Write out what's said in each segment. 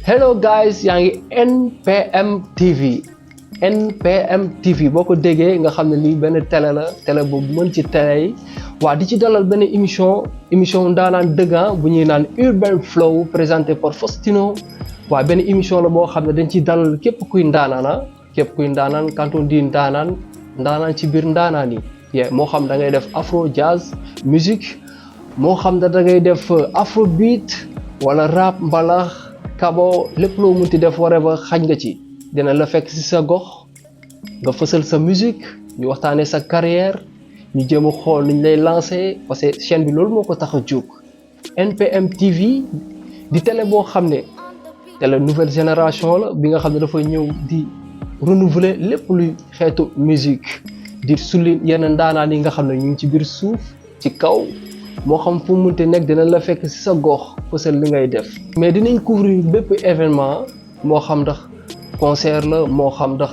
Hello guys, yaa ngi NPM TV. NPM TV boo ko déggee nga xam ne lii benn télé la télé bu mën ci télé yi waa di ci dalal benn émission ndaanaan dëggan bu ñuy naan Urban Flow présenté par Faustino waa benn émission la boo xam ne dañ ciy dalal képp kuy ndaanaan quand on dit ndaanaan ci biir ndaanaan yi moo xam da ngay def afro jazz musique moo xam da ngay def afrobeat wala rap mbalax kabo lépp loo munti def whatever xañ nga ci dina la fekk ci sa gox nga fësal sa musique ñu waxtaanee sa carrière ñu jéem a xool niñ lay lancer parce que chaîne bi loolu moo ko tax a jóg NPM TV di télé boo xam ne télé nouvelle génération la bi nga xam ne dafa ñëw di renouveler lépp luy xeetu musique di sulli yenn ndaanaan yi nga xam ne ñu ngi ci biir suuf ci kaw moo xam fu mu munti nekk dina la fekk ci sa gox fësal li ngay def mais dinañ couvrir bépp événement moo xam ndax concert la moo xam ndax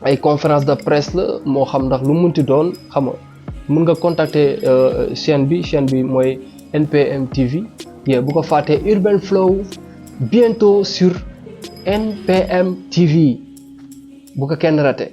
ay conférence de presse la moo xam ndax lu munti doon xam nga mën nga contacter chaîne bi mooy NPM TV bu ko fàttee Urban Flow bientôt sur NPM TV bu ko kenn raté